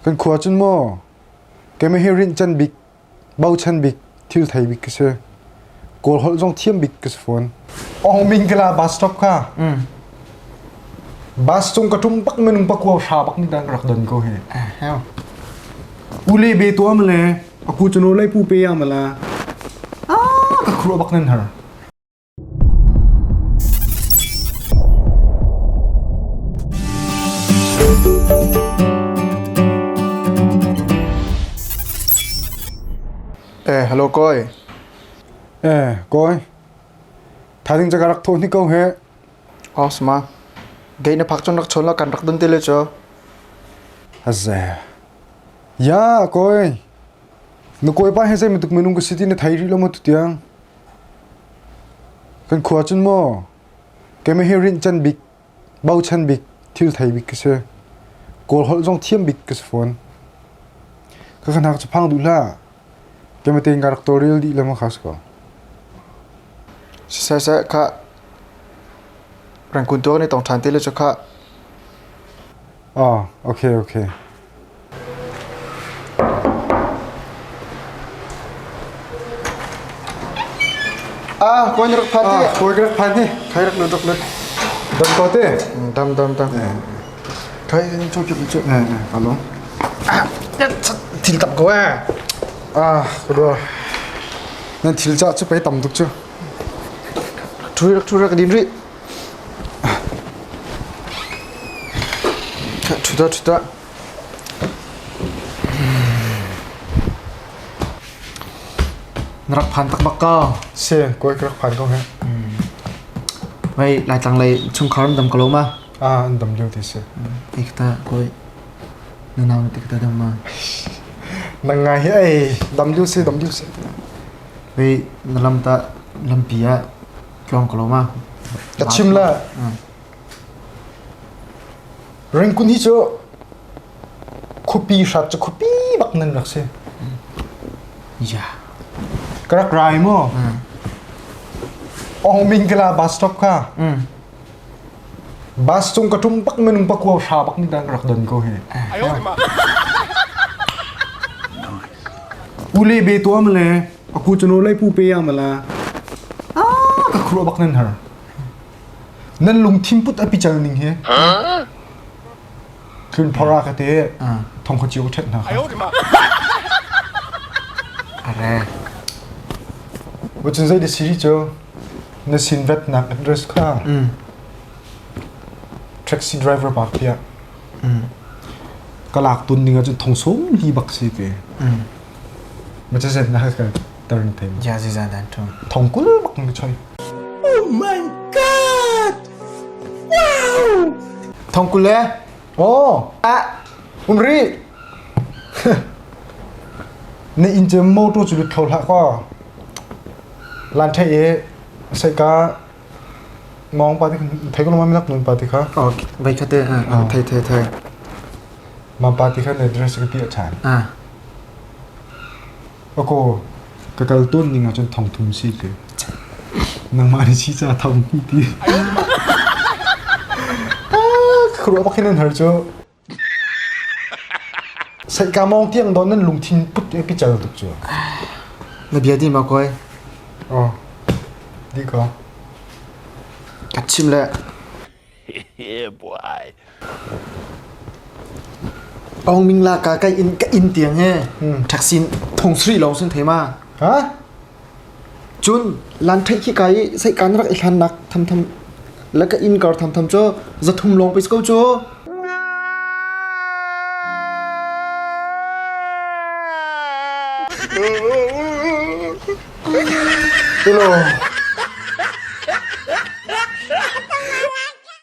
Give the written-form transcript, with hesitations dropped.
Kan khua cun maw keimah hi rinhchan bik, bochan bik, thil thei bik ka si. Kawl holh zong thiam bik ka si fawn. Ong Ming Kala bus stop kha. Bus cung ka ṭum bak minung pakua hra bak nih dan ka rak don ko hi. Ule be tuam le aku cuno lei pu pe ya mala. Ah ka khruah bak nan har. Eh, hello Koi. Eh, Koi. Thaizing ca ka rak thawh hnik ko he. Oh, sama. Gei na phak cun rak chawn la kan rak don te le cu. Aze. Ya, Koi. Na kawi pa he zei bantuk minung ka si ti na thei rih lo maw tutiang? Kan khua cun maw keimah hi rinhchan bik, bochan bik, thil thei bik ka si. Kawl holh zong thiam bik ka si fawn. Ka ka hnak cu phang duh hlah. Keimah tein ka rak tawlrel dih lengmang kha si ko. Siseh seh kha rangkun tuak ni tong ṭhan te le cu kha. Ah, okay, okay. Ah, kawi na rak phan ti. Ah, kawi ka rak phan hi. Khai rak lut rak lut. Dam ko te. Dam dam dam. Khai chu chu chu. Eh, eh, alo. Ah, thil tam ko eh. Ah, ka dua. Nan thil cha chu pei tam tuk chu. Thu rak thu rak din ri. Thu ta thu ta. Na rak phan takbak ko. Si, kawi ka rak phan ko he. Wei, Laitlang lei chungkhar an dam ko lo ma? Ah, an dam lio ti si. Ei kata kawi. Na nau na ti kata dam ma? Nang ngai hi ei, dam lio si, dam lio si. Wei, na lam ta lampi ah tlawng ko lo ma? Ka chim la. Ringkun hi cu khuapi hrat cu khuapi bak nan rak si. Ya. Ka rak rai maw? Ong Ming Kala bus stop kha. Bus cung ka ṭum bak minung pakua hra bak nih dan ka rak don ko hi. Ule be tuam le aku cuno lei pu pe ya mala. Ah ka khruah bak nan har. Nan lungthin put a pical ning hi tlun phora ka te thong kha cio ṭhet hna kha. Are. Wacun zei de siri cu na sin rat nak address kha taxi driver pa piah ka lak tun ning ahcun thong som li bak si te. Ma ca zet na ka tar na thei ma? Ja ziza dan tu. Thong kul bak na choi. Oh my god! Wow! Thong kul le? Oh! Ah! Um ri! Na inn cu motor cu lut kho hlah kaw. Lan thei e sai ka ngong pa ti thei ko lo ma milak nun pa ti kha. Oh, vai kha te thei thei thei. Ma pa ti kha na address ka pi a ṭhan. Ah. Ako ka kal tawn ning ahcun thong thum si te. Nangmah nih si ca thong hi ti. Khuruah bak hin an har cu. Saika mawng tiang don nan lungthin put e pical tuk cu. Na bia di ma koi? Oh. Di ko. Ka chim le. Yeah, boy. Ong Ming la ka ka in ka in tiang he Thaksin thong sri lawng sun thei ma. Ha? Cun lan thei khi kai sei kan rak i hlan nak tham tham la ka in kar tham tham cho zathum lawng pe ko cho. Hello.